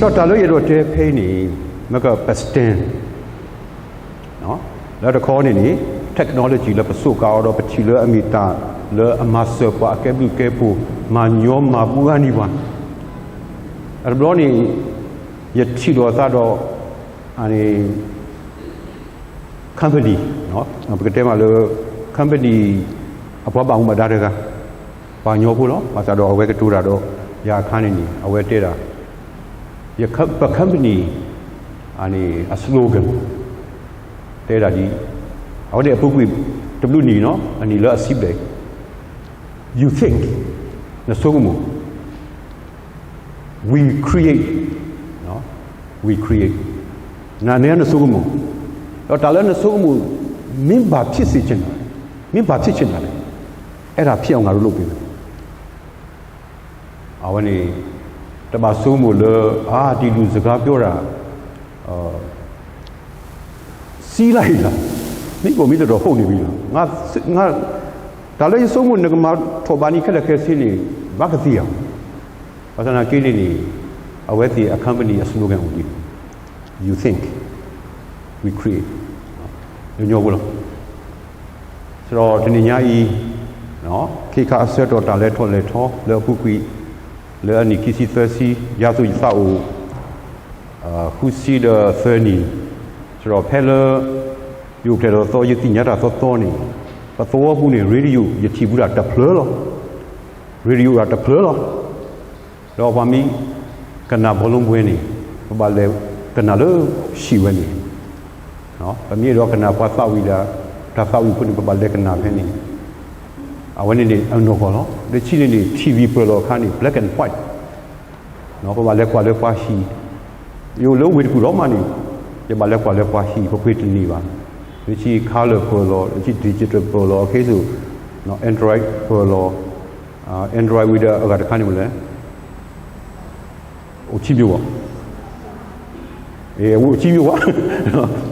ဒီးတၢ်လၢယအဲၣ်ဒိးတဲဖဲအံၤန့ၣ် မ့ၢ်က ပစတၢၢ် လၢတခီန့ၣ်န့ၣ် technology လၢပစူးကါအီၤဒီး ပထံၣ်လၢအမ့ၢ်တၢ်လၢအမၤစၢၤပှၤအကဲဘျုးကဲဖှိၣ် မၤညီမၤဘူၣ်ဂၤန့ၢ်ပှၤ, အတဘျီန့ၣ် ယထံၣ်ဒီးသးဒီး အန့ၣ် company ပကတဲမးလၢ company အပှၤဘၣ်မူဘၣ်ဒါတဂၤ ပှၤကညီဖိလီၤ. ဘၣ်ဆၣ်ဒီးအဝဲကတိၤတၢ်ဒီးယၤအခါန့ၣ်န့ၣ် အဝဲတဲဒၣ် ပ company အန့ၣ် အ slogan တဲဒၣ်ဒ် အဝဲန့ၣ်အပူၤကွံာ်တဘျုးနံၣ်နီၤ အနံၣ်လၢအဆံဘျဲၣ် you think နဆိကမိၣ် we create, we create နၤန့ၣ်နဆိကမိၣ်, ဒီးတၢ်လၢနဆိကမိၣ် မ့ၢ်ဘၣ်ဖျ့စ့ၢ်ကီးနၤ, မ့ၢ်ဘၣ်ဖျ့စ့ၢ်ကီးနၤန့ၣ် အဲၣ်ဒၣ်ဖျ့အီၤငါတို့လုပ်ပေးမယ်. အဝဲန့ၣ် တဘၣ်ဆိကမိၣ်လၢ အါ ဒ်လူၤစကားပြောတာ စံလၢအံၤလီၤ, မ့ၢ်ကီၢ်မ့ၢ်တတီၤဖှိၣ်န့ၣ်ဝံၤလီၤ. တၢ်လၢယဆိကမိၣ် နကမၤထီၣ်ဘၣ်န့ၣ်ခဲလၢာ်ခဲဆ့န့ၣ် ဘၣ်ကသ့ၣ်ဧါ. ဘၣ်ဆၣ်သနာ်က့န့ၣ်န့ၣ် အဝဲသ့ၣ်အ company အ slogan အိၣ်ဒ် you think, we create လၢညီဖိလီၤ. စဒီးတနံၤညါအံၤ ခ့ခါအဆၢကတီၢ်တၢ်လဲၤထီၣ်လဲၤထီလၢအပူၤကွံာ် လၢအနံၣ်ခံဆံသၢဆံ ယါသိးယသးအိၣ် ဃုဆံဒီးသၢနံၣ်, စဒီးဖဲလၢ ယအိၣ်ဖျဲၣ်ထီၣ်သီ ယသ့ၣ်ညါတၢ်သီသီန့ၣ် ပသဝီပူၤန့ၣ် radio ယထံၣ်ဘူးဒၣ်တဖျၢၣ်လီၤ. radio ဒၣ်တဖျၢၣ်လီၤ. ဒီးပှၤမ့ၢ်ကနၣ်ဘောလုံးပွဲန့ၣ် ပဘၣ်လဲၤကနၣ်လၢဟံၣ်ဝဲန့ၣ်, ပမ့ၢ်အဲၣ်ဒိးကနၣ်ပှၤသးဝံၣ်ဒၣ် တၢ်သးဝံၣ်ဖိန့ၣ် ပဘၣ်လဲၤကနၣ်ဖဲန့ၣ်, အဝဲန့ၣ်န့ၣ်အနီၢ်ကီၢ်လီၤ. တဆံန့ၣ်န့ၣ် ထံၣ်ဝံၣ်ပၢၢ်လီၤအခါန့ၣ် black and white ပဘၣ်လဲၤကွၢ်လၢပှၤဟံၣ်, ယအိၣ်လၢဝ့ၢ်တကူၣ်လီၤမးန့ၣ် ယဘၣ်လဲၤကွၢ်လၢပှၤဟံၣ် ပပှ့ၤတန့ၢ်ဘၣ်. လၢခံ color ပၢၢ်လီၤ, လၢခံ digital ပၢၢ်လီၤ, အခဲစိ Android ပၢၢ်လီၤ, Android ဝံၤဒီးအဂၤတခါန့ၣ်မ့ၢ်လဲၣ် အိၣ်ခံမျိုးဘၣ်, အိၣ်ခံမျိုးဘၣ်,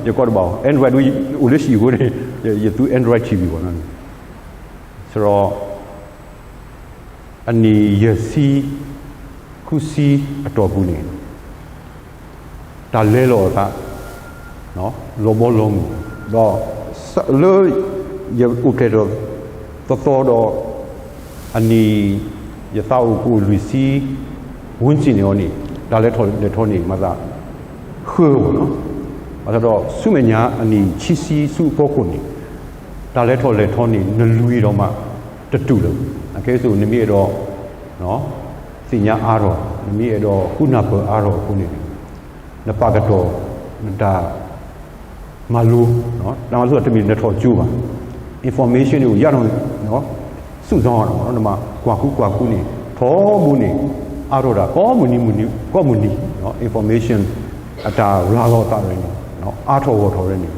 ယကွၢ်တဘၣ်အီၤ Android အိၣ်လၢဟံၣ်အဃိန့ၣ် ယသူ Android TV ဘၣ်နီၤ, စဒီး အနံၣ်ယဲၢ်ဆံ ဃုဆံအတီၢ်ပူၤန့ၣ် တၢ်လဲၤလီၤအသး လီၤဘီလီၤမုၢ်, ဒီးလၢယအိၣ်ဖျဲၣ်ထီၣ်သီသီဒီး အနံၣ်ယသးအိၣ်ကအိၣ်လွံၢ်ဆံ ဝန်းကျင်န့ၣ်အီၤန့ၣ် တၢ်လဲၤထီၣ်လဲၤထီန့ၣ် မၤသးဃၢဘၣ်နီၤ, ဘၣ်ဆၣ်ဒီးဆူမဲာ်ညါ အနံၣ်ခံဆံဆူအဖီခိၣ်န့ၣ် တၢ်လဲၤထီၣ်လဲၤထီန့ၣ် နလွံၢ်ဒီးမးတတူၢ်လၢၤ, အခဲစိ နမ့ၢ်အဲၣ်ဒိး သ့ၣ်ညါအါထီၣ်, နမ့ၢ်အဲၣ်ဒိးဃုနၢ်ပၢၢ်အါထီၣ်အဃိန့ၣ် နပာ်ကတီၢ် နတၢ်မၤလိ, တၢ်မၤလိတမ့ၢ်နထီၣ်ကၠိဘၣ်, information န့ၣ်အိၣ်ယါနီၤ, စုဆောင် နမၤကွၢ်ဃုကွၢ်ဃုန့ၣ် ထီဘိန့ၣ် အါထီၣ်ဒၣ် ကိးမုၢ်နံၤမုၢ်နံၤ ကိးမုၢ်နံၤ information အတၢ်ရၤလီၤအသးဝဲန့ၣ် အါထီၣ်ဂီၢ်ထီၣ်ဝဲန့ၣ်,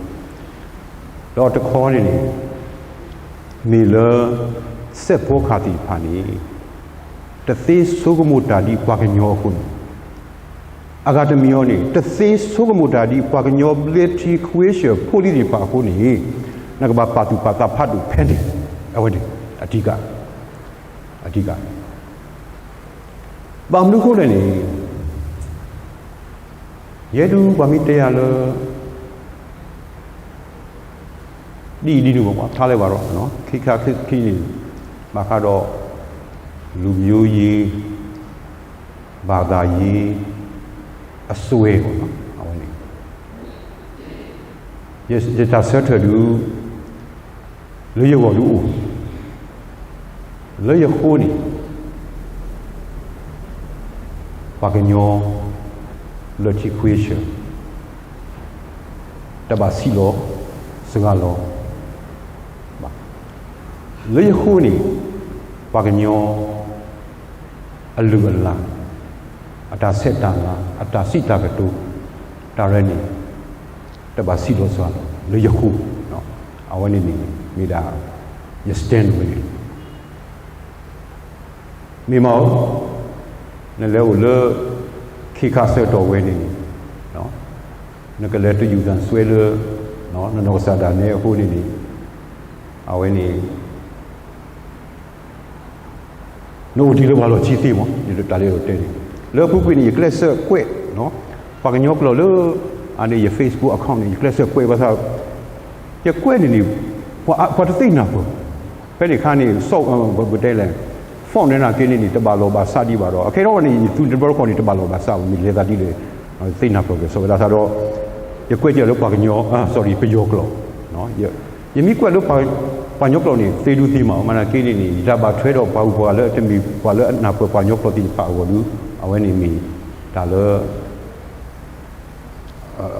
ဒီးတခီန့ၣ်န့ၣ် မ့ၢ်လၢ စဲးဖိခါသ့ၣ်တဖၣ်န့ၣ် တသ့ဆိကမိၣ်တၢ်ဒ်ပှၤကညီအဃိန့ၣ် အဂၤတမံၤအီၤန့ၣ် တသ့ဆိကမိၣ်တၢ်ဒ်ပှၤကညီဘျၢထံခွ့ဆၢၣ်ဖိလံၤသ့ၣ်တဖၣ်အဃိန့ၣ် နကဘၣ်ပာ်သူၣ်ပာ်သးဖးဒိၣ်ဖဲန့ၣ်, အဝဲန့ၣ် အဓိက, အဓိက ဘၣ်မနုၤအဃိလဲၣ်န့ၣ် ယဲဒုးပှၤမ့ၢ်တဲယၤလၢ ဒ်အံၤဒ်နုၤ ပှၤဖျါလၢၤဘၣ်ဒီး ခံခါခံဆံန့ၣ် ဘၣ်ဃးဒီး လူမျိုးရေး ဘာသာရေး အစွဲ အဝဲန့ၣ် ယတၢ်ဆၢထၢၣ်ဒုး လၢယဂီၢ်ဒုးအိၣ် လၢယဃိန့ၣ် ပှၤကညီ ဘျၢထံခွ့ဆၢၣ် တဘၣ်စံးလီၤ စှၤလီၤ လၢယဃိန့ၣ် ပှၤကညီ အလုၢ်အလၢ် အတၢ်ဆဲးတၢ်လၤ အတၢ်စံးတၢ်ကတိၤ တၢ်ရဲၣ်န့ၣ် တဘၣ်စံးလီၤစှၤလီၤ လၢယဃိ အဝဲန့ၣ်န့ၣ် မ့ၢ်ဒၣ် ယ stand ဝဲန့ၣ် မ့ၢ်မးဧၢ, နလဲၤအိၣ်လၢ ခ့ခါဆၢကတီၢ်ဝဲန့ၣ်န့ၣ် နကလဲၤတယူၢ်တၢ်စွဲလၢ နနီၢ်ကစၢ်ဒၣ်နဲအဃိန့ၣ်န့ၣ် အဝဲန့ၣ် နအိၣ်တ့ၢ်လၢပှၤလီၢ်ခံသ့မး ယတၢ်လၢယတဲန့ၣ် လၢအပူၤကွံာ်န့ၣ် ယကျဲးစၢးကွဲး ပှၤကညီကျိာ်လၢ အန့ၣ် ယ Facebook account န့ၣ် ယကျဲးစၢးကွဲးဘၣ်ဆၣ် ယကွဲးန့ၣ်န့ၣ် ပှၤတသ့ၣ်နၢ်ပၢၢ်, ဖဲန့ၣ်အခါန့ၣ် ပတဲလဲၣ် font န့ၣ်နာ်က့န့ၣ်န့ၣ် တဘၣ်လီၢ်ဘၣ်စးဒံးဘၣ်ဒီး အခဲအံၤန့ၣ် ယသူတဘျီတခီၣ်န့ၣ် တဘၣ်လီၢ်ဘၣ်စးဘၣ် မ့ၢ်လဲၤသးဒ်လဲၣ် သ့ၣ်နၢ်ပၢၢ်က့ၤ စီၤဝဲဒၣ်သးဒီး ယကွဲးက့ၤလၢပှၤကညီ sorry ပယီၤကျိာ် ယမ့ၢ်ကွဲးလၢ ပှၤကညီကျိာ်န့ၣ် သ့ဒူသ့မး မ့ၢ်နာ်က့န့ၣ်န့ၣ် ယတၢ်ဘၣ်ထွဲဒီးပှၤဂုၤပှၤဂၤလၢတမ့ၢ်ပှၤလၢအနၢ်ပၢၢ်ပှၤကညီကျိာ်သ့ၣ်တဖၣ်အဂီၢ်ဒု အဝဲန့ၣ်မ့ၢ်တၢ်လၢ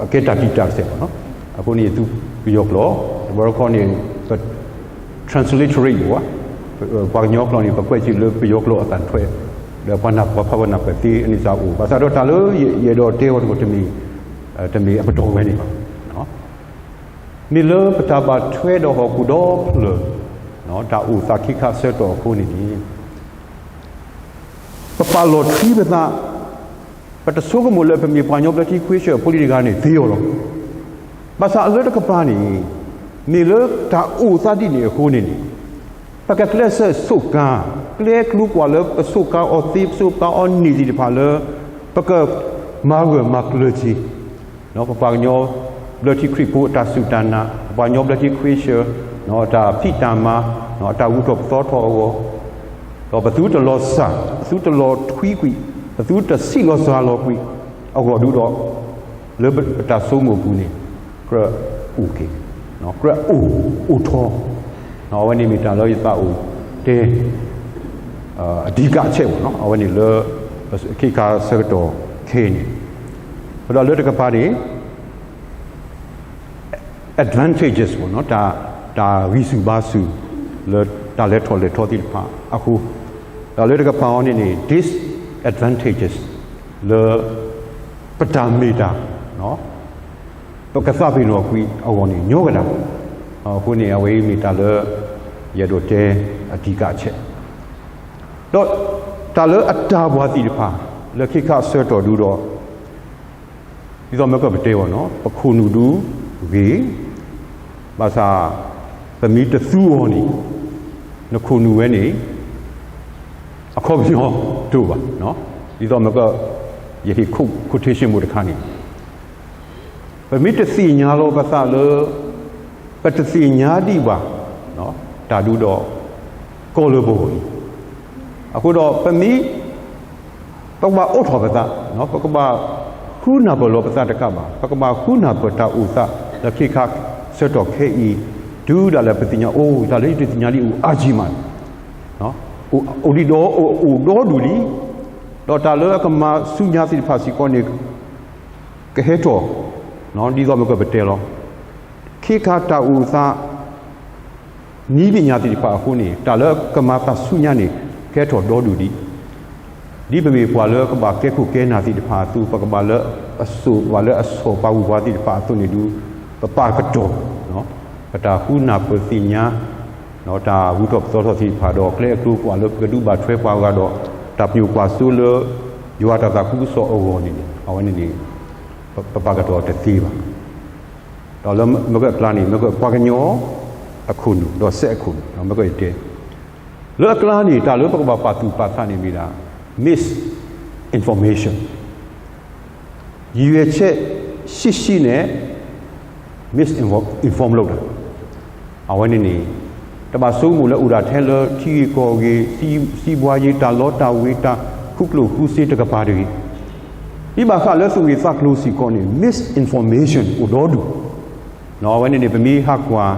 အကဲတၢ်တံာ်တာ်တစဲးဘၣ်နီၤ. အဃိန့ၣ် ယသူပယီၤကျိာ် တဘျီတခီၣ်န့ၣ် ပ transliterate ယဝဲ ပှၤကညီကျိာ်န့ၣ် ပကွဲးက့ၤလၢပယီၤကျိာ်အသးထွဲ ဒီးပှၤနၢ်ပၢၢ်ဖးဝဲနၢ်ပၢၢ်သ့အန့ၣ်စ့ၢ်အိၣ် ဘၣ်ဆၣ်ဒီးတၢ်လၢယအဲၣ်ဒိးတဲအီၤတခီ တမ့ၢ် တမ့ၢ်အပတီၢ်ဝဲန့ၣ်ဘၣ်. မ့ၢ်လၢပတၢ်ဘၣ်ထွဲဒီးဟီၣ်ခိၣ်ဒီဖျၢၣ် တၢ်အိၣ်သးခ့ခါဆၢကတီၢ်အဃိန့ၣ်န့ၣ် ပပာ်လီၤထွံပသး ပတဆိကမိၣ်လၢပမ့ၢ်ပှၤကညီဘျၢထံခဝ့ၡၢၣ်ဖိလံၤတဂၤန့ၣ်သ့အီၤလီၤ. ဘၣ်ဆၣ်အလၢတကပၤန့ၣ် မ့ၢ်လၢတၢ်အိၣ်သးဒ်န့ၣ်အဃိန့ၣ်န့ၣ် ပကကျဲးစၢးဆိးကါ ကျဲကျိၤကွၢ်လၢပဆိးကါအီၤသ့ ပဆိးကါအီၤန့ၢ်သ့ၣ်တဖၣ်လၢ ပကမၤဂၢၢ်မၤကျၢၤက့ၤ ပပှၤကညီဘျၢထံခရံာ်ဖိအတၢ်စူၢ်တၢ်နာ် ပပှၤကညီဘျၢထံခဝ့ၡၢၣ် အတၢ်ဖံးတၢ်မၤ အတၢ်ဂုၤထီၣ်ပသီထီၣ်အဂီၢ် ဒီးပသုတလီၤစၢ် ပသုတလီၤထွံကွံာ် ပသုတဆံးလီၤစှၤလီၤကွံာ်အဂီၢ်ဒုဒီး လၢပတၢ်ဆိကမိၣ်အပူၤန့ၣ် ကြၢးအိၣ်က့ၤ ကြၢးအိၣ်အိၣ်ထီ အဝဲန့ၣ်မ့ၢ်တၢ်လၢယသးအိၣ်တဲ အဓိကအချက်ပေါ့နော် အဝဲန့ၣ်လၢ ခ့ခါဆၢကတီၢ်ခဲအံၤန့ၣ် ဒီးလၢတကပၤန့ၣ် advantages ပေါ့နော် တၢ်ဂံၢ်ဆူၣ်ဘါဆူၣ် လၢတၢ်လဲၤထီၣ်လဲၤထီသ့ၣ်တဖၣ်အဃိ ဒီးလၢတကပၤအီၤန့ၣ်န့ၣ် disadvantages လၢ ပတၢ်မ့ၢ်တၢ် ပကသးပ့ၤနီၣ်ကွံာ်အဂီၢ်န့ၣ် ညီကဒၣ် အဃိန့ၣ် အဝဲအံၤမ့ၢ်တၢ်လၢ ယအဲၣ်ဒိးတဲအဓိကအချက် ဒီးတၢ်လၢအတၢ်ပှၤသ့ၣ်တဖၣ် လၢခ့ခါအဆၢကတီၢ်ဒုဒီး ဒ်သိးမ့ၢ်ကပတဲအီၤနီၤ ပခိၣ်နူာ်ဒုဂ့ၤ ဘၣ်ဆၣ် ပမ့ၢ်တသူအီၤန့ၣ် နခိၣ်နူာ်ဝဲန့ၣ် အခီပညီတအိၣ်ဘၣ်. ဒ်သိးမ့ၢ်က ယဟ့ၣ် quotation မိၢ်တခါန့ၣ် ပမ့ၢ်တသ့ၣ်ညါလီၤပသးလၢ ပတသ့ၣ်ညါဒံးဘၣ် တၢ်ဒုဒီး ကီၢ်လၢပဂီၢ်အံၤ အဃိဒီးပမ့ၢ် ပကဘၣ်အိးထီၣ်ပသး ပကဘၣ်ဃုနၢ်ပၢၢ်လီၤပသးတကးဘၣ် ပကဘၣ်ဃုနၢ်ပၢၢ်တၢ်အိၣ်သး လၢခ့ခါဆၢကတီၢ်ခဲအံၤ တုၤဒၣ်လဲာ်ပသ့ၣ်ညါအိၣ် တၢ်လၢယတသ့ၣ်ညါလံအိၣ်အါကံမး အိၣ်ဒံးဒီးအိၣ်ဒီဒူၣ်လံ ဒီးတၢ်လၢအကမၤဆူညါသ့ၣ်တဖၣ်စ့ၢ်ကီးန့ၣ် ကဟဲထီၣ် ဒ်သိးမ့ၢ်ကပတဲလီၤ ခ့ခါတၢ်အိၣ်သး နည်းပညာသ့ၣ်တဖၣ်အဃိန့ၣ် တၢ်လၢကမၤသးဆူညါန့ၣ် ကဟဲထီၣ်ဒီဒူၣ်ဒံး ဒ်ပမ့ၢ်ပှၤလၢကဘၣ်ကဲခိၣ်ကဲနၢ်သ့ၣ်တဖၣ်အသိး ပကဘၣ်လၢအစိာ် ပှၤလၢအဆီၣ်ပှၤဂုၤပှၤသ့ၣ်တဖၣ်အသိးန့ၣ်ဒု ပပာ်ကတီၢ် ပတၢ်ဃုနၢ်ပၢၢ်သ့ၣ်ညါ တၢ်ဂုၤထီၣ်ပသီထီၣ်သ့ၣ်တဖၣ်ဒီး ကျဲအကျိၤကွာ်လၢပကဒုးဘၣ်ထွဲပှၤဂၤဒီး တၢ်ပညိၣ်ကွၢ်စိလၢ ယွၤတၢ်သးခုကစီၣ်အဂီၢ်န့ၣ်န့ၣ် အဝဲန့ၣ်န့ၣ် ပပာ်ကတီၢ်တသ့ဘၣ်. ဒီးလၢမ့ၢ်ကအကျါန့ၣ် မ့ၢ်ကပှၤကညီအခိၣ်နူာ် ဒီးစဲးအခိၣ်နူာ် မ့ၢ်ကယတဲ လၢအကျါန့ၣ် တၢ်လၢပကဘၣ်ပာ်သူၣ်ပာ်သးန့ၣ်မ့ၢ်ဒၣ် misinformation ရည်ရွယ်ချက်ရှိရှိနဲ့ misinform လုပ်တာ အဝဲန့ၣ်န့ၣ် တဘၣ်ဆိကမိၣ်လၢအိၣ်ဒၣ်ထဲလၢထံဂ့ၢ်ကီၢ်ဂ့ၢ် စံးဘှါယ့ တၢ်လီတၢ်ဝ့ၤ တၢ်ဃုကျိၣ်ဃုစ့တကပၤတဂ့ၤ ဒ်ဘၣ်ဃးလၢသူၣ်ဂ့ၢ်သးကျိၤစ့ၢ်ကီးန့ၣ် misinformation အိၣ်ဒီဒူၣ် အဝဲန့ၣ်န့ၣ် ပမ့ၢ်ဟးကွၢ်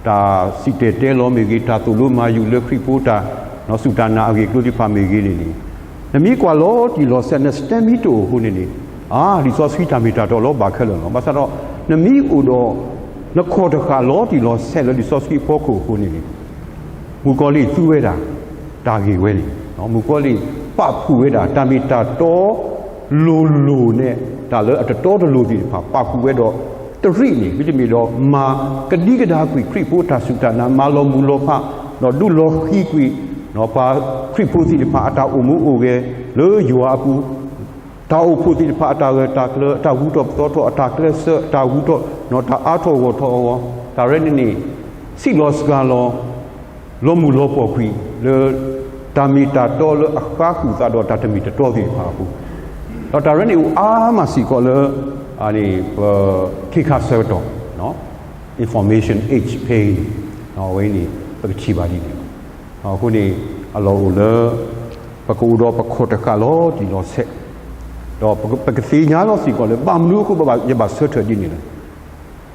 တၢ်စံၣ်တဲၤတဲလီၤမ့ၢ်ဂ့ၤ တၢ်သိၣ်လိမၤယူၤလၢခရံာ်ဖိတၢ်စူၢ်တၢ်နာ်အဂ့ၢ်အကျိၤသ့ၣ်တဖၣ်မ့ၢ်ဂ့ၤန့ၣ်န့ၣ် နမ့ၢ်ကွၢ်လီၤတံၢ်လီၤဆဲး န stand မ့ၢ်တအိၣ်အဃိန့ၣ်န့ၣ် အါ လံာ်စီဆှံတၢ်မ့ၢ်တၢ်တီလီၤဘၣ်ခဲလၢာ်လီၤ. ဘၣ်ဆၣ်ဒီး နမ့ၢ်အိၣ်ဒီး နခီၣ်တဃာ်လီၤတံၢ်လီၤဆဲးလၢလံာ်စီဆှံအဖီခိၣ်အဃိန့ၣ်န့ၣ် မုၣ်ကီၤလံၢ်သူဝဲဒၣ် တၢ်ဂ့ၢ်ဝဲန့ၣ် မုၣ်ကီၤလံၢ်ပာ်ဖှိၣ်ဝဲဒၣ် တၢ်မ့ၢ်တၢ်တီ လိၤလိၤန့ၣ် တၢ်လၢအတတီတလိၤသ့ၣ်တဖၣ် ပာ်ဖှိၣ်ဝဲဒီး တရံးန့ၣ် မ့တမ့ၢ်ဒီး မၤကဒံကဒါကွံာ်ခရံာ်ဖိတၢ်စူၢ်တၢ်နာ် မၤလီၤမုၢ်လီၤဖး ဒီးဒုးလီၤဃံၤကွံာ် ပှၤခရံာ်ဖိသ့ၣ်တဖၣ် အတၢ်အိၣ်မူအိၣ်ဂဲၤ လၢယွၤအပူၤ တၢ်အိၣ်ဖှိၣ်သ့ၣ်တဖၣ် အတၢ်ဂၢၢ်တၢ်ကျၢၤ အတၢ်ဂုၤထီၣ်ပသီထီၣ် အတၢ်ကျဲးစၢး အတၢ်ဂုၤထီၣ် တၢ်အါထီၣ်ဂီၢ်ထီၣ်အဂီၢ် တၢ်ရဲန့ၣ်န့ၣ် ဆံးလီၤစှၤလီၤ လီၤမုၢ်လီၤပှီၢ်ကွံာ် လၢတၢ်မ့ၢ်တၢ်တီလၢအဃါဃုာ်သးဒီးတၢ်တမ့ၢ်တတီသ့ၣ်တဖၣ်အပူၤ ဒီးတၢ်ရဲၣ်န့ၣ်အိၣ်အါမးစ့ၢ်ကီးလၢ အန့ၣ် ပ ခ့ခါဆၢကတီၢ် information age ဖဲအံၤန့ၣ် အဝဲအံၤန့ၣ် ပကထံၣ်ဘၣ်ဒ်န့ၣ်လီၤ. အဃိန့ၣ် အလီၢ်အိၣ်လၢ ပကအိၣ်ဒီးပခီၣ်တဃာ်လီၤတံၢ်လီၤဆဲး ဒီးပကသ့ၣ်ညါလီၤစ့ၢ်ကီးလၢ ဘၣ်မနုၤအဃိ ယဘၣ်ဆၢထၢၣ်ဒ်န့ၣ်လဲၣ်.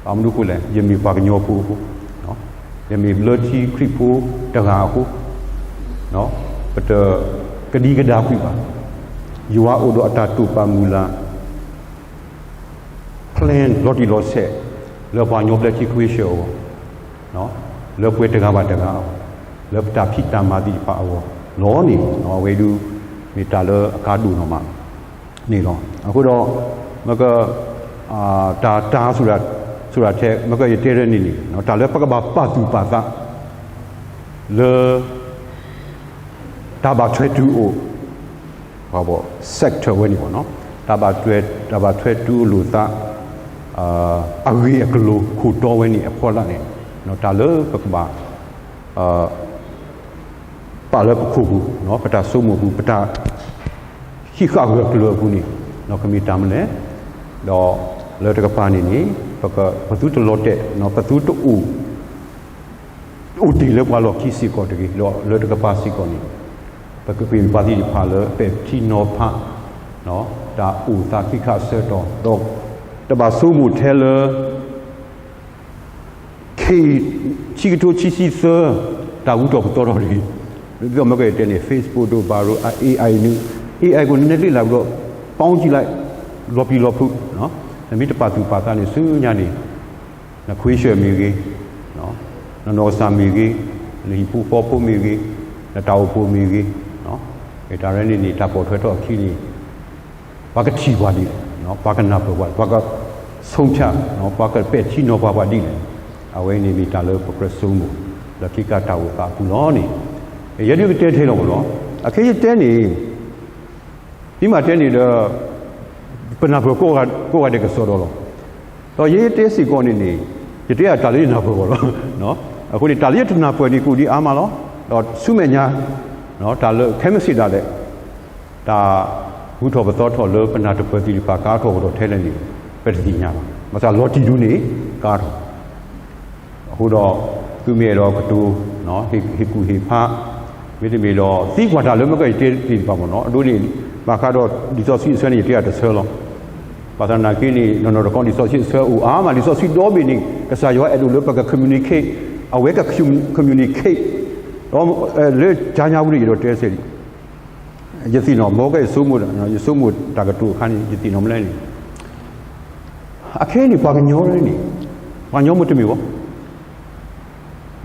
ဘၣ်မနုၤအဃိလဲၣ်, ယမ့ၢ်ပှၤကညီဖိအဃိ, ယမ့ၢ်လၢထံခရံာ်ဖိတဂၤအဃိ, ပတကဒံကဒါကွံာ်ဘၣ်. ယွၤအိၣ်ဒီးအတၢ်တိာ်ပာ်မုၢ်လၢ် plan လီၤတံၢ်လီၤဆဲး လၢပှၤကညီဘျၢထံခဝ့ၡၢၣ်အဂီၢ်, လၢပှၤတဂၤဘၣ်တဂၤအဂီၢ်, လၢပတၢ်ဖံးတၢ်မၤသ့ၣ်တဖၣ်အဂီၢ်လီၤန့ၣ် အဝဲဒၣ် မ့ၢ်တၢ်လၢအကါဒိၣ်နီၢ်မးန့ၣ်လီၤ. အဃိဒီး မ့ၢ်က တၢ်တၢ် စူၣ်တၢ်ထဲ မ့ၢ်က ယတဲရၢန့ၣ်န့ၣ် တၢ်လၢပကဘၣ်ပာ်သူၣ်ပာ်သး လၢ တၢ်ဘၣ်ထွဲတုၤအိၣ် sector ဝဲန့ၣ် တၢ်ဘၣ်ထွဲ တၢ်ဘၣ်ထွဲတုၤအိၣ်လိာ်သး အဂ့ၢ်အကျိၤခိၣ်တီဝဲန့ၣ်အဖီလာ်န့ၣ် တၢ်လၢပကဘၣ် ပာ်လၢပခိၣ်ပူၤ ပတၢ်ဆိကမိၣ်ပူၤ ပတၢ်ဟံးဃာ်ဂၢၢ်ကျၢၤအပူၤန့ၣ် ကမ့ၢ်တၢ်မနုၤလဲၣ်. ဒီးလၢတကပၤန့ၣ်န့ၣ် ပက ပသုတလီၤတဲာ် ပသုတအိၣ် အိၣ်တ့ၢ်လၢပှၤလီၢ်ခံစ့ၢ်ကီးတဂ့ၤ ဒီးလၢတကပၤစ့ၢ်ကီးန့ၣ် ပကပ့ၤပှၤသ့ၣ်တဖၣ်လၢပဲာ်ထံနီၤဖး တၢ်အိၣ်သးခ့ခါအဆၢကတီၢ် ဒီးတဘၣ်ဆိကမိၣ်ထဲလၢ ခ့ ခံကထိခံဆံသၢ တၢ်ဂုၤထီၣ်ပသီထီၣ်တဂ့ၤ. ဒ်သိးမ့ၢ်ကတဲန့ၣ် Facebook ဒိၣ် ဘၣ်ရိ AI န့ၣ် AI ကနၢၤလ့လးဒီး ပီကံလၢ လီၤပျံၤလီၤဖုး နမ့ၢ်တပာ်သူၣ်ပာ်သးန့ၣ် ဆူညါန့ၣ် နခွ့ဆၢၣ်မ့ၢ်ဂ့ၤ, နနီၢ်ကစၢ်မ့ၢ်ဂ့ၤ, နဟံၣ်ဖိဃီဖိမ့ၢ်ဂ့ၤ, နတၢ်အိၣ်ဖှိၣ်မ့ၢ်ဂ့ၤ, တၢ်ရဲၣ်န့ၣ်န့ၣ် တၢ်ပိာ်ထွဲထီၣ်အခံန့ၣ် ပှၤကထံၣ်ပှၤဒ်လဲၣ်, ပှၤကနၢ်ပၢၢ်ပှၤ, ပှၤက ဆုံးဖြတ်, ပှၤကပဲာ်ထံနီၤဖးပှၤဒ်လဲၣ်. အဝဲန့ၣ်မ့ၢ်တၢ်လၢပကြၢးဆိကမိၣ် လၢခ့ခါတၢ်အိၣ်သးအပူၤလီၤန့ၣ်. ယဲဒုးကတဲထဲလီၤမ့ၢ်နီၤ, အခဲယတဲန့ၣ် မ့ၢ်မးတဲန့ၣ်ဒီး ပနၢ်ပၢၢ်ကိးဂၤဒဲးကစီဒီလီၤ. ဒီးယတဲစ့ၢ်ကီးန့ၣ်န့ၣ် ယတဲအတၢ်လၢယနၢ်ပၢၢ်အဂီၢ်လီၤ. အဃိန့ၣ် တၢ်လၢယတနၢ်ပၢၢ်န့ၣ် ကအိၣ်ဒံးအါမးလီၤ. ဒီးဆူမဲာ်ညါ တၢ်လၢခဲမုၢ်ဆ့ၣ်ဒၣ်လဲာ် တၢ်ဂုၤထီၣ်ပသီထီၣ်လၢပနၢ်တပၢၢ်သ့ၣ်တဖၣ် ကါထီၣ်ကဒီးထဲလဲၣ်န့ၣ် ပတသ့ၣ်ညါဘၣ်. ဘၣ်ဆၣ်လီၤတံၢ်ဒုန့ၣ် ကါထီၣ် အဃိဒီး သုမ့ၢ်အဲၣ်ဒိးကတိၤ ဟ့ၣ်ကူၣ်ဟ့ၣ်ဖး မ့တမ့ၢ်ဒီး သံကွၢ်တၢ်လၢမ့ၢ်ကယတဲသ့ၣ်တဖၣ်မ့ၢ်နီၤ, အဒိန့ၣ် ဘၣ်ဃးဒီးလံာ်စီဆှံအဆၢန့ၣ် ယတဲအတဆၢလီၤ. ဘၣ်ဆၣ်သနာ်က့န့ၣ် နီၢ်နီၢ်တခီလံာ်စီဆှံအဆၢအိၣ်အါမး, လံာ်စီဆှံဒီဘ့ၣ်န့ၣ် ကစၢ်ယွၤအဲၣ်ဒိးလၢပက communicate, အဝဲက communicate ဒီး လၢကၠါညါပူၤန့ၣ် ယဒိးတဲစ့ၢ်လံ ယသ့ၣ်နီၣ် မ်ကယဆိကမိၣ်, ယဆိကမိၣ်တၢ်ကတိၤအခါန့ၣ် ယသ့ၣ်နီၣ်မနုၤလဲၣ်န့ၣ်, အခဲအံၤန့ၣ် ပှၤကညီန့ၣ်, ပှၤကညီမ့ၢ်တမ့ၢ်ဘၣ်,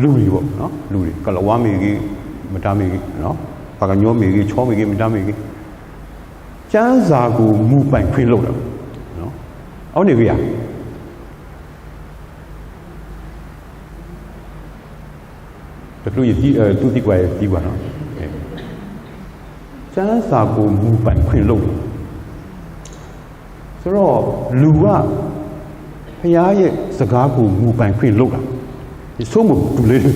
လူၤလံၤဘၣ်, လူၤလံၤ, ကလၤဝါမ့ၢ်ဂ့ၤ, မတၤမ့ၢ်ဂ့ၤ, ပှၤကညီမ့ၢ်ဂ့ၤ, ခၠီမ့ၢ်ဂ့ၤ, မတၤမ့ၢ်ဂ့ၤ, ကျမ်းစာကို မူပိုင်ခွင့်လုပ်တာ, အဝဲန့ၣ်ဂ့ၤဧါ တချုးယသံကွၢ်ယသံကွၢ်နီၤ, ကျမ်းစာကို မူပိုင်ခွင့်လုပ်တာ, ဆိုတော့ လူက ဘုရားရဲ့စကားကို မူပိုင်ခွင့်လုပ်တာ, ယဆိကမိၣ်တူၢ်လၢ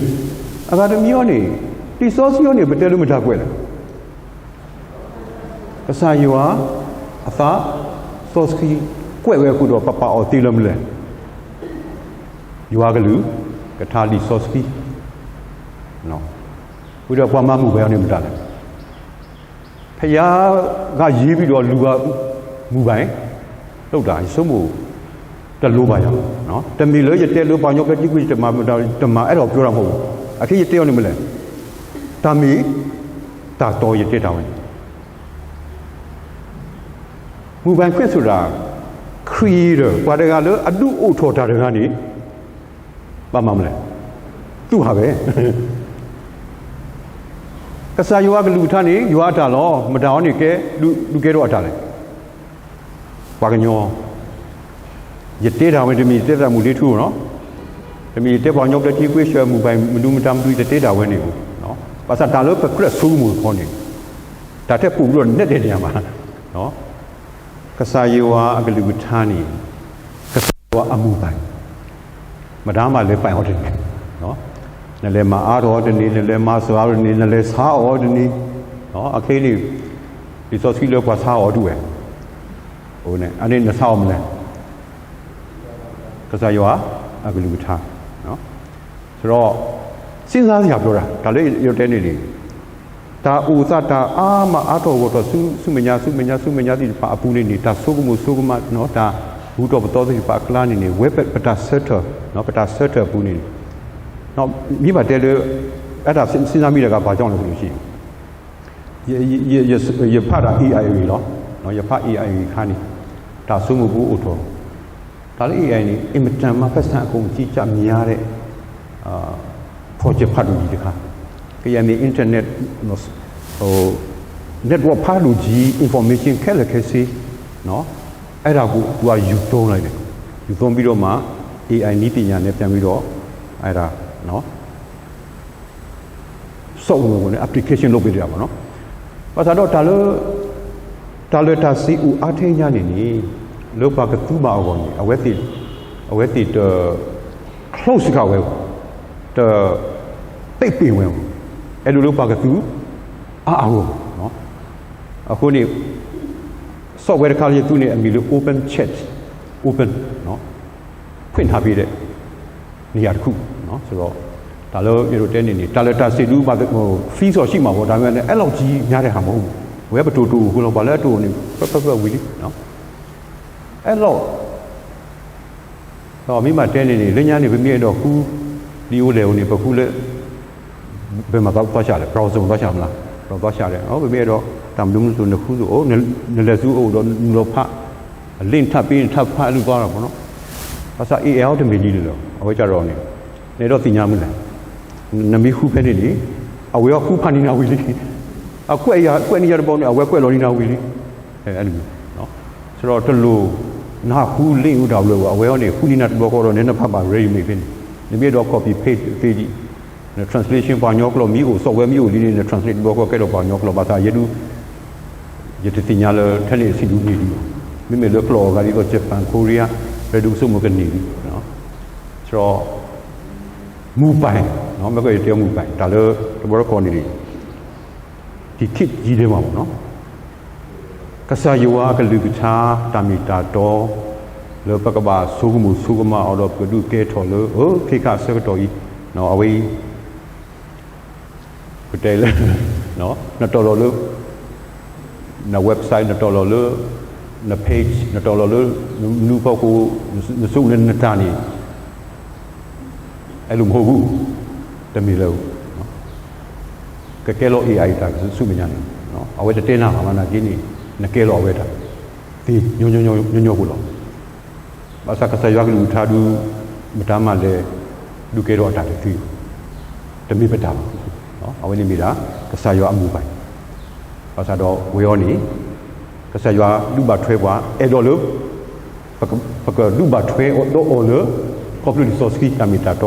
အဂၤတမံၤအံၤန့ၣ် လံာ်စီဆှံအံၤန့ၣ် ပတဲလၢမတၤကွဲးလဲၣ် ကစၢ်ယွၤအသးစီဆှံကွဲးဝဲအဃိဒီး ပပာ်အီၤသ့လၢမနုၤလဲၣ်. ယွၤအကလုၢ်ကထါလံာ်စီဆှံ, ဝံၤဒီးပှၤမၤမူၢ်ဘၣ်အီၤန့ၣ်မတၤလဲၣ်. ဘုရားကရေးပြီးတော့ လူကမူပိုင်လုပ်တာ ယဆိကမိၣ် တလိၤဘၣ်ယၤ, တမ့ၢ်လၢယတဲလၢပှၤကညီဘျၢထံကွံာ် တမၤ တမၤ အဲဒါပြောတာမဟုတ်ဘူး, အခဲယတဲအီၤန့ၣ်မနုၤလဲၣ်, တၢ်မ့ၢ်တၢ်တီယတဲတၢ်ဝဲန့ၣ် မူပိုင်ခွင့်ဆိုတာ creator ပှၤတဂၤလၢအဒုးအိၣ်ထီၣ်တၢ်တဂၤန့ၣ် ဘၣ်မၤမနုၤလဲၣ်, သူၣ်ဟးဝဲ, ကစၢ်ယွၤအကလုၢ်ကထါန့ၣ် ယွၤအတၢ်လီၤ, မတၤအီၤန့ၣ်ကဲ ဒုးကဲထီၣ်အတၢ်လဲၣ်. ပှၤကညီ, ယတဲတၢ်ဝဲတမ့ၢ်ယတဲသရၣ်မုၣ်လ့ထူနီၤ, တမ့ၢ်ယတဲပှၤကညီဘျၢထံကွံာ် ဆှၢမူပိုင် မဒုမတၤမဒု ယတတဲတၢ်ဝဲန့ၣ်, ဘၣ်ဆၣ်တၢ်လၢပကြၢးဆိကမိၣ်တခီန့ၣ်, တၢ်ထဲပူၤဘျီန့ၣ်တဲတ့ၢ်မး ကစၢ်ယွၤအကလုၢ်ကထါန့ၣ် ကစၢ်ယွၤအမူပိုင်, မတၤမးလဲၤပိုင်အီၤတန့ၢ်, နလဲၤမၤအါထီၣ်အီၤတန့ၢ်, နလဲၤမၤစှၤအီၤတန့ၢ်, နလဲၤဆါအီၤတန့ၢ်, အခဲအံၤန့ၣ် လံာ်စီဆှံလၢပှၤဆါအီၤဒ်ဝဲ, အန့ၣ်နဆါအီၤမနုၤလဲၣ်, ကစၢ်ယွၤအကလုၢ်ကထါ. ဆိုတော့ စဉ်းစားစရာပြောတာ, တၢ်လၢယတဲန့ၣ်န့ၣ် တၢ်အိၣ်သးတၢ်အါမးအါထီၣ်ဂီၢ်ထီၣ်ဆူမဲာ်ညါ ဆူမဲာ်ညါ ဆူမဲာ်ညါသ့ၣ်တဖၣ်အပူၤန့ၣ်န့ၣ် တၢ်ဆိကမိၣ်ဆိကမး တၢ်ဘူၣ်ထီၣ်ပသီသ့ၣ်တဖၣ်အကျါန့ၣ်န့ၣ် ဝဲပတၢ်ဆၢထၢၣ်, ပတၢ်ဆၢထၢၣ်အပူၤန့ၣ်န့ၣ် မ့ၢ်ဘၣ်တဲလၢ အဲၣ်ဒိး စဉ်းစားမိတဂၤ ဘာကြောင့်လဲဆိုလို့ရှိရင် ယဖးတၢ် AI အဂ့ၢ်လီၤ. ယဖး AI အဂ့ၢ်အခါန့ၣ် တၢ်ဆိကမိၣ်ပူၤအိၣ်ထီၣ်, တၢ်လၢ AI န့ၣ် အင်မတန်မှ ဖက်ဆံအကုန်ကြီးကြပ်များတဲ့ ဖီၣ်ကၠဲၣ်ဖးဒိၣ်ကြီးတခါ, ကယဲၢ်မ့ၢ် internet network ဖးဒိၣ်ကြီး information ခဲလၢာ်ခဲဆ့ အဲဒါကို သူကယူသုံးလိုက်တယ်, ယူသုံးပြီးတော့မှ AI နည်းပညာနဲ့ပြန်ပြီးတော့ အဲဒါ software ကို application လုပ်ပေးတာပေါ့နော်. ဘၣ်ဆၣ်ဒီးတၢ်လၢ တၢ်လၢတၢ်စံးအိၣ်အါထဲညါန့ၣ်န့ၣ် လၢပှၤကသူဘၣ်အဂီၢ်န့ၣ် အဝဲသ့ၣ် အဝဲသ့ၣ်တ close ကဝဲ တ ပိတ်ပင်ဝဲ အဲၣ်ဒိးလၢပှၤကသူအါအဂီၢ်. အဃိန့ၣ် software တခါလၢယသူန့ၣ် အမံၤလၢ Open Chat, Open ဖွင့်ထားပေးတဲ့ နေရာတစ်ခုဆိုတော့ တၢ်လၢယတို့တဲန့ၣ်န့ၣ် တၢ်လၢတၢ်စံးဒုးဘၣ် fees တော့ရှိမှာပေါ့ ဒါပေမဲ့လည်း အဲ့လောက်ကြီးများတဲ့ဟာမဟုတ်ဘူး. ဝဲပတိုတိုကိုလီၤ ပှၤလၢအတိုန့ၣ် ဖဲဖဲဖဲဝံၤလံ အဲ့လောက် ဒီးမ့ၢ်မၤတဲန့ၣ်န့ၣ် လၢညါန့ၣ် ပမ့ၢ်အဲၣ်ဒိးဃု လံာ်အိၣ်လဲၢ်အိၣ်န့ၣ် ပဃုလၢ ဘယ်မှာသွားသွားချင်လဲ browser သွားချင်မလား browser သွားချင်တယ် ပမ့ၢ်အဲၣ်ဒိး တၢ်မနုၤမနုၤနဃုသိး နလဲၤဆူအိၣ်ဒီးနုာ်လီၤဖး အ link ထပ်ပေးန့ၣ် ထပ်ဖးလူၤသွားတာပေါ့နော်. ဘၣ်ဆၣ် AI automatically လီၤ အဝဲကြတော့န့ၣ် နအဲၣ်ဒိးသ့ၣ်ညါမနုၤလဲၣ် နမ့ၢ်ဃုဖဲန့ၣ်န့ၣ် အဝဲအဃုဖးန့ၢ်နၤဝံၤလံ အကွဲးယၤ ကွဲးန့ၢ်ယၤတဘျီန့ၣ် အဝဲကွဲးလီၤန့ၢ်နၤဝံၤလံ အဲၣ်ဒိး ဆိုတော့တလိၣ် နဟးဃု link အိၣ်တၢ်ဘျီဘၣ် အဝဲအံၤန့ၣ် ဃုန့ၢ်နၤတဘျီဃီဒီး နနဖးဘၣ် ready made ဖဲန့ၣ် နမ့ၢ်အဲၣ်ဒိး copy paste သ့ဒံး န translation ပှၤကညီကျိာ်မ့ၢ်အိၣ် software မ့ၢ်အိၣ်လံန့ၣ် န translate တဘျီဃီကဲထီၣ်ပှၤကညီကျိာ် ဘၣ်ဆၣ်ယဲဒုး ယတသ့ၣ်ညါလၢထဲန့ၣ်အဆံးဒုးန့ၢ်ဒံးဘၣ် မ့မ့ၢ်လၢကျိာ်အဂၤဒ်သိး Japan Korea ဖဲဒုးကဆိကမိၣ်ကန့ၢ်ဒံး ဆိုတော့ မူပိုင် မ့ၢ်ကယတဲမူပိုင် တၢ်လၢတဘျီတခီၣ်န့ၣ် ဒီခေတ်ကြီးထဲမှာပေါ့နော် ကစၢ်ယွၤအကလုၢ်ကထါ တၢ်မ့ၢ်တၢ်တီ လၢပကဘၣ်ဆိကမိၣ်ဆိကမးအီၤဒီး ပကဒုးကဲထီၣ်လၢ အခဲခါအဆၢကတီၢ်အံၤ အဝဲအံၤ ပတဲလၢ နတီၢ်လီၤလၢ န website နတီၢ်လီၤလၢ န page နတီၢ်လီၤလၢ နဖီခိၣ် နဆိကမိၣ်လၢနတၢ်န့ၣ် အဲၣ်လိာ်မ့ၢ်ဟူ တမ့ၢ်လၢ ကကဲလီၤ AI တၢ်ဆူမဲာ်ညါန့ၣ် အဝဲတတဲနၤဘၣ်မးနာ်က့န့ၣ် နကဲလီၤအဝဲတၢ် သ့ညီညီဖိလီၤ. ဘၣ်ဆၣ်ကစၢ်ယွၤကလုၢ်ကထါဒုး မတၤမၤလဲၣ် ဒုးကဲထီၣ်အတၢ်တသ့ တမ့ၢ်ပတၢ်ဘၣ်. အဝဲန့ၣ်မ့ၢ်ဒၣ် ကစၢ်ယွၤအမူပၢ် ဘၣ်ဆၣ်ဒီးဝဲအံၤန့ၣ် ကစၢ်ယွၤဒုးဘၣ်ထွဲပှၤ အဲၣ်ဒိးလၢ ပကဒုးဘၣ်ထွဲဒီးအီၤလၢ ခီဖျိလံာ်စီဆှံ တၢ်မ့ၢ်တၢ်တီ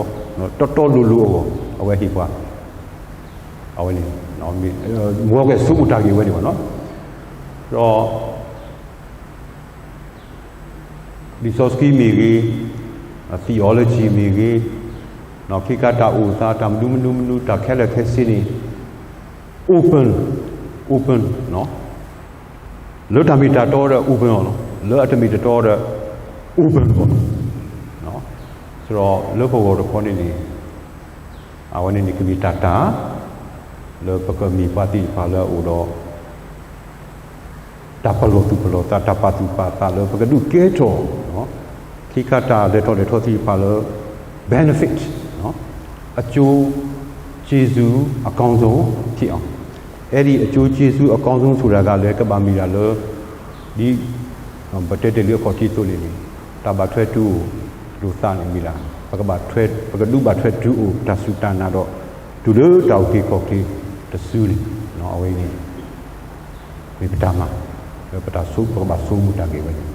တီတီလိၤလိၤအဂီၢ် အဝဲဟ့ၣ်ပှၤ အဝဲန့ၣ် မ်အကဆိကမိၣ်တၢ်ဂ့ၢ်ဝဲန့ၣ်ဘၣ်နီၤ ဒီး လံာ်စီဆှံမ့ၢ်ဂ့ၤ, theology မ့ၢ်ဂ့ၤ, ခ့ခါတၢ်အိၣ်သး တၢ်မနုၤမနုၤမနုၤ တၢ်ခဲလၢာ်ခဲဆ့န့ၣ် open, open လၢတၢ်မ့ၢ်တၢ်တီဒီး open အီၤလီၤ. လၢအတမ့ၢ်တတီဒီး open အီၤလီၤ. ဆိုတော့လၢပဂီၢ်တခီန့ၣ်န့ၣ် အဝဲန့ၣ်န့ၣ်ကမ့ၢ်တၢ်တၢ် လၢပကမ့ၢ်ပှၤသ့ၣ်တဖၣ်လၢအအိၣ်ဒီး တၢ်ပလီၢ်သူၣ်ပလီၢ်သး တၢ်ပာ်သူၣ်ပာ်သးလၢပကဒုးကဲထီၣ် ခ့ခါတၢ်လဲၤထီၣ်လဲၤထီသ့ၣ်တဖၣ်လၢ benefit အကျိုးကျေးဇူးအကောင်းဆုံးဖြစ်အောင် အဲဒီအကျိုးကျေးဇူးအကောင်းဆုံးဆိုတာကလည်း ကဘၣ်မ့ၢ်ဒၣ်လၢ ဒ်ပတဲတ့ၢ်လံအခီၣ်ထံးအသိးန့ၣ်န့ၣ် တၢ်ဘၣ်ထွဲတုၤအိၣ်လိာ်သးန့ၣ်မ့ၢ်ဒၣ် ပကဘၣ်ထွဲ ပကဒုးဘၣ်ထွဲတုၤအိၣ်တၢ်စူၢ်တၢ်နာ်ဒီး တုၤလၢတၢ်အုၣ်က့ၤခီၣ်က့ၤတစုန့ၣ် အဝဲန့ၣ် မ့ၢ်ပတၢ်မၤ လၢပတၢ်ဆိ ပကဘၣ်ဆိကမိၣ်တၢ်ဂ့ၢ်ဝဲန့ၣ်